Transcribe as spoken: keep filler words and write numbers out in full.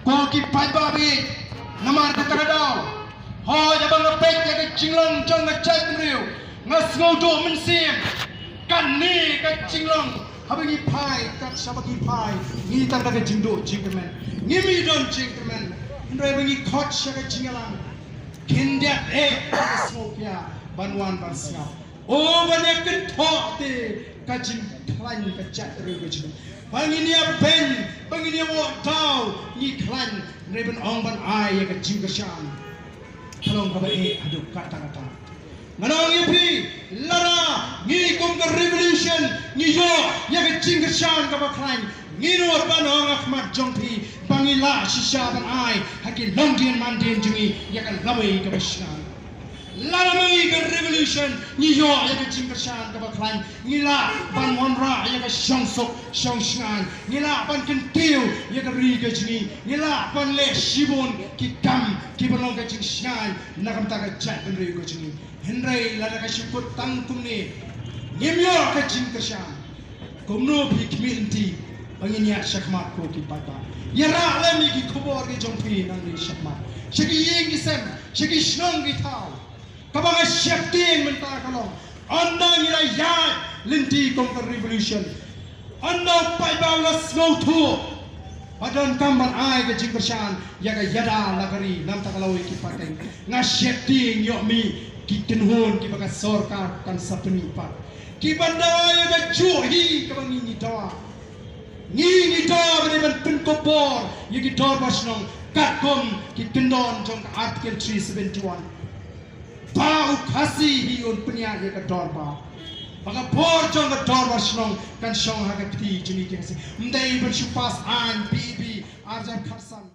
Ko ki paidbah, namar kata ka daw, hooid haba nga peit ïa ka jinglong jong ka jaitbynriew, nga sngewthuh mynsiem. Kane ka jinglong, haba ngi phai, kat shaba ngi phai, ngi tang da ka jingduh jingkyrmen, ngim don jingkyrmen. Hynrei ba ngi khot sha ka jingïalang, khyndiat eh ka sngewkhia ban wan ban sngap. O ban ïa kynthoh te ka jingkhlaiñ ka jaitbynriew ka jong ngi. Ba ngin ïa beiñ, ba ngin ïa wad daw, ngi khlaiñ, hynrei ban ong ban ai ïa ka jingkyrshan, ka long kaba eh haduh katta katta. Ngan ong ïa phi, lada ngi kum ka revolution ngi ïoh ïa ka jingkyrshan kaba khlaiñ, ngin nud ban ong ha khmat jong phi ba ngi lah shisha ban ai ha ki longdien mandien jong ngi ïa ka lawei kaba shngaiñ. Lada ma ngi ka revolution ngi ïoh ïa ka jingkyrshan kaba khlaiñ, ngi lah ban wanrah ïa ka shongsuk shongshngaiñ, ngi lah ban kyntiew ïa ka ri ka jong ngi, ngi lah ban leh shibun ki kam kiba long ka jingshngaiñ na ka bynta ka jaitbynriew ka jong ngi. Hynrei lada ka shu kut tang kumne, ngim ïoh ka jingkyrshan, kumno phi khmih lynti ba ngin ïaid shakhmat, ko ki paidbah? Ïarah lem ïa ki khubor ki jong phi nangne shakhmat, sha ki ïing ki sem, sha ki shnong ki thaw. Kaba nga sheptieng mynta ka long, ynda ngi la ïaid lynti kum ka revolution, ynda u paidbah u la sngewthuh ba donkam ban ai ka jingkyrshan ïa ka ïada la ka ri, namar kata ka lawei ki pateng, nga sheptieng ïoh mih ki kynhun kiba ka sorkar kan sa pynmih pat, kiban dawa ïa ka juh hi kaba ngi ngi dawa. Ngi ngi dawa ba dei ban pynkup bor ïa ki dorbar shnong katkum ki kyndon jong ka Article three seventy-one, ba u Khasi hi un pynïaid ïa ka dorbar, ba ka bor jong ka dorbar shnong kan shong ha ka kti jong ngi ki Khasi. Ym dei ban shu pass aiñ B B arhajar khatsan.